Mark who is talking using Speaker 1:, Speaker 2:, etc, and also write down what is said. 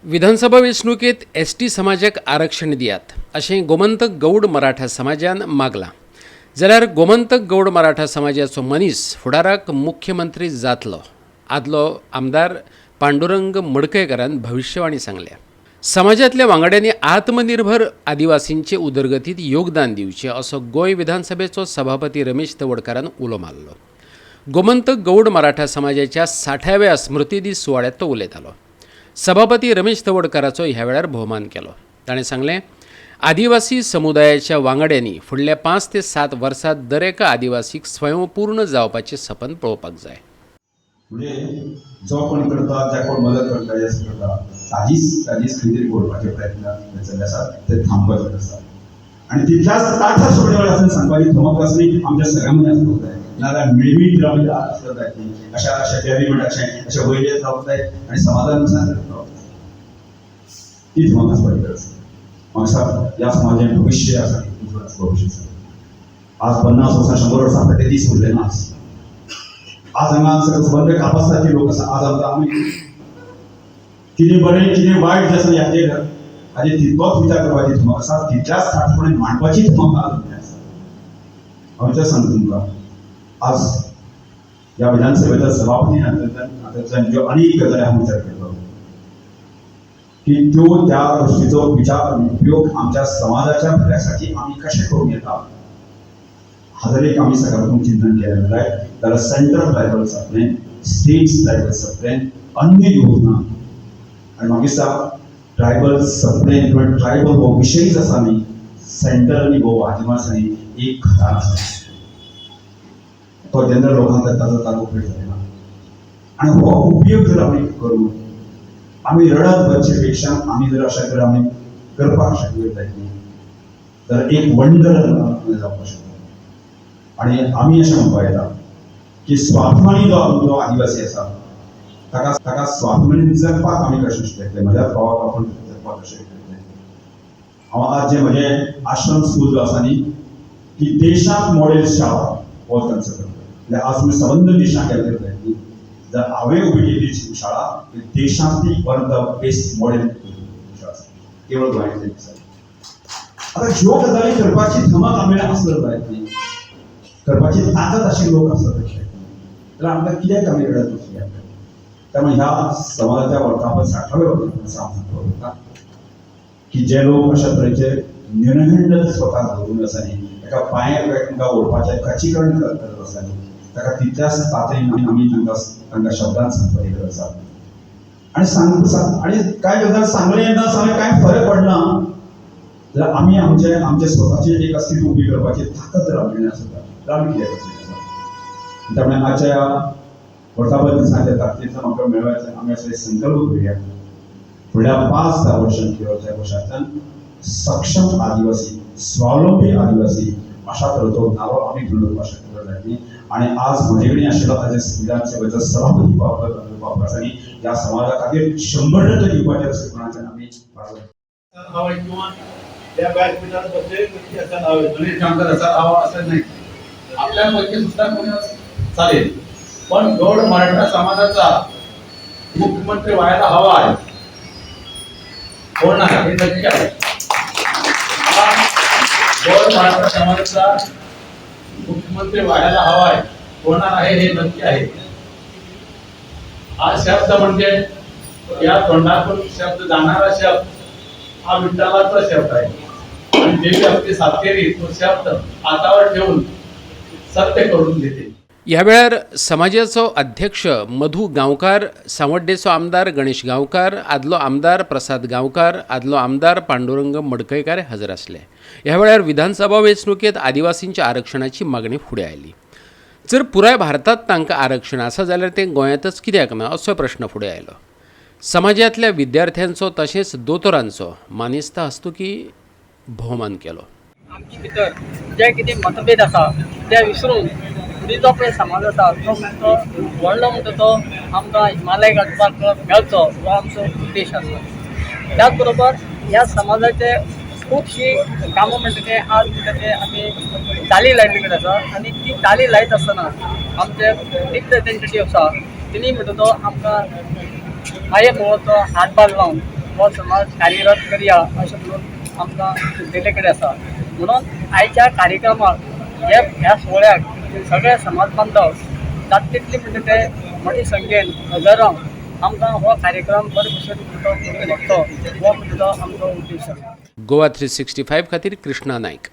Speaker 1: विधानसभा वेंचणुकेंत एसटी समाजाक आरक्षण दियात अशें गोमंतक गौड मराठा समाजान मागलां. जाल्यार गोमंतक गौड मराठा समाजाचो मनीस फुडाराक मुख्यमंत्री जातलो, आदलो आमदार पांडुरंग मडकयकारान भविश्यवाणी सांगल्या. समाजांतल्या वांगड्यांनी आत्मनिर्भर आदिवासींचे उदरगतीत योगदान दिवचें असो गोंय विधानसभेचो सभापती रमेश तवडकारान उलो मारलो. गोमंतक गौड मराठा समाजाच्या 60व्या स्मृतीदीस सुवाळ्यांत तो उलयतालो. सभापती रमेश तवडकाराचो ह्या वेळार भोवमान केलो. ताणें सांगलें, आदिवासी समुदायाच्या वांगड्यांनी फुडल्या 5 ते 7 वर्सात दरेका आदिवासीक स्वयंपूर्ण जावपाचें सपन पळोवपाक जाय.
Speaker 2: म्हणजे जो कोण करता, ज्या कोण मदत करता, हें करता, ताजीच ताजीच खंय तरी ओडपाचे प्रयत्न जाल्ले आसा, ते थांबपाचे आसा. आनी तितल्याच ताठा सोडल्या आसून सांगपाची धमक आसली आमच्या सगळ्यां मदीं आसपाक जाय. नाजाल्यार मिळमीत रावून आसलो जाय ती अशा अशा डेरी म्हणटा अशें अशें वयर येत रावंक जाय आनी समाधान नुकसान करत रावंक जाय. ती धमक आसपाची गरज आसा. म्हाका ह्या समाजाचें भविश्य आसा, उज्वल भविश्य आसा. आज 50 वर्सां, 100 वर्सां फाटले दीस उरले ना. आज आज हांगा सगळे सबंद कापास्ताचे लोक आसा. आज आमकां आमी कितें बरें कितें वायट जें आसा हाजेर हाजेर तितलोच विचार करपाची धमक आसा, तितल्याच ठाठपणे मांडपाची धमक आज आसा. हांव विचार सांगता तुमकां, आज ह्या विधानसभेच्या सभापती नात्यांतल्यान ज्यो अनेक गजाली हांव विचार करता की त्यो त्या गोष्टीचो विचार उपयोग आमच्या समाजाच्या भल्यासाठी आमी कशें करूं येता, हाजर एक आमी सकारात्मक चिंतन केलें जाय जाल्यार सेंट्रल ट्रायबल सप्लेन, स्टेट ट्रायबल सप्लेन, अन्य योजना आनी मागीर ट्रायबल सप्लेन किंवा ट्रायबल हो विशयच आसा न्ही, सेंट्रल आनी गोवा हाजे आसा एक खतार आसा, तो जनरल लोकांक ताजो ताजो उपयोग जायना. आनी हो उपयोग जर आमी करून आमी रडत बसचे पेक्षा आमी जर अशें जर आमी करपाक शकले जायत न्ही तर एक वंडर जावपाक शकता. आनी आमी अशें म्हणपाक येता की स्वाभिमानी जो जो आदिवासी आसा ताका ताका स्वाभिमानी जगपाक आमी कशें शकतले, म्हज्या भावाक आपूण जगपाक कशें शकतले. हांव आज जे म्हजें आश्रम स्कूल जो आसा न्ही की देशांत मॉडेल शाळा हो तांचो करता. म्हणजे आज तुमी सबंद देशांत गेले जायत न्ही, जर हांवें उबी केल्ली शाळा ही देशांतली one of the best model शाळा आसा, केवळ गोंयांतली आसा. आतां ह्यो गजाली करपाची धमक आमी आसलो जायत न्ही, करपाची ताकद आशिल्ले लोक आसत जाल्यार आमकां कित्याक आमी रडत बसया. त्यामुळे ह्या समाजाच्या वर्धापन 60व्या वर्धापन दिसा हांव सांगपाक सोदता की जे लोक अशा तरेचे न्यूनगंड स्वताक धरून आसा न्ही, एका पांयाक तांकां ओडपाचें खचीकरण करत आसा न्ही, ताका तितल्याच तातडीन आमी तांकां तांकां शब्दान सांगपाची गरज आसा. आनी सांग आनी कांय गजाल सांगलें ना सांगलें कांय फरक पडना जाल्यार आमी आमचे आमचे स्वताचें एक अस्तित्व उबी करपाची ताकद जर आमचे आसता जाल्यार आमी कितें करतले आसा. त्यामुळे आजच्या ह्या वर्धापन दिसाच्या ताकदीचो म्हाका मेळवायचें आमी असो एक संकल्प करुया, फुडल्या 5 10 वर्सां किंवा वर्सांतल्यान सक्षम आदिवासी, स्वावलंबी आदिवासी अशा तरेचो नारो आमी घेवन वचपाक शकतले जायत न्ही. आनी आज म्हजे कडेन आशिल्लो ताजे विधानसभेचो सभापती पावपाक आसा न्ही, ह्या समाजा खातीर 100% दिवपाचें अशें आमी
Speaker 3: हवा किंवा त्या व्यासपीठावर बसलेले व्यक्ती असायला हवे, गणेश जामकर असायला हवा असं नाही, आपल्यापैकी सुद्धा कोणी चालेल, पण गौड मराठा समाजाचा मुख्यमंत्री व्हायला हवा आहे, होणार हे नक्की आहे. गौड मराठा समाजाचा मुख्यमंत्री व्हायला हवा आहे, होणार आहे हे नक्की आहे. हा शब्द म्हणजे या तोंडातून शब्द जाणारा शब्द हा विठ्ठलाचा शब्द आहे आणि देवी आपली सातेरी तो शब्द हातावर ठेवून सत्य करून देते.
Speaker 1: ह्या वेळार समाजाचो अध्यक्ष मधू गांवकार, सांवड्डेचो आमदार गणेश गांवकार, आदलो आमदार प्रसाद गांवकार, आदलो आमदार पांडुरंग मडकयकार हजर आसले. ह्या वेळार विधानसभा वेंचणुकेंत आदिवासींच्या आरक्षणाची मागणी फुडें आयली. जर पुराय भारतांत तांकां आरक्षण आसा जाल्यार तें गोंयांतच कित्याक ना असो प्रश्न फुडें आयलो. समाजांतल्या विद्यार्थ्यांचो तशेंच दोतोरांचो मानेस्ता हस्तुकी भोवमान केलो.
Speaker 4: आमचे भितर जे कितें मतभेद आसा ते विसरून फुडें जो पळय समाज आसा तो म्हणटा तो व्हडलो म्हणटा तो आमकां हिमालय गांठपाक मेळचो हो आमचो उद्देश आसा. त्याच बरोबर ह्या समाजाचे खुबशीं कामां म्हणटा ते आज म्हणटा ते आमी चाली लायिल्ली कडेन आसा आनी ती चाली लायत आसतना आमचे रिप्रेझेंटेटीव आसा तेणी म्हणटा तो आमकां माये मोगाचो हातभार लावन हो समाज कार्यरत करया अशें म्हणून आमकां चिंतिल्ले कडेन आसा. म्हणून आयच्या कार्यक्रमाक हे ह्या सुवाळ्याक सगळे समाज बांधव जाता तितले म्हणटा ते मोटे संख्येन हजारां आमकां हो कार्यक्रम बरे भशेन म्हणटा तो फुडें व्हरचो हो म्हणटा तो आमचो उद्देश आसा.
Speaker 1: गोवा 365 खातीर कृष्णा नायक.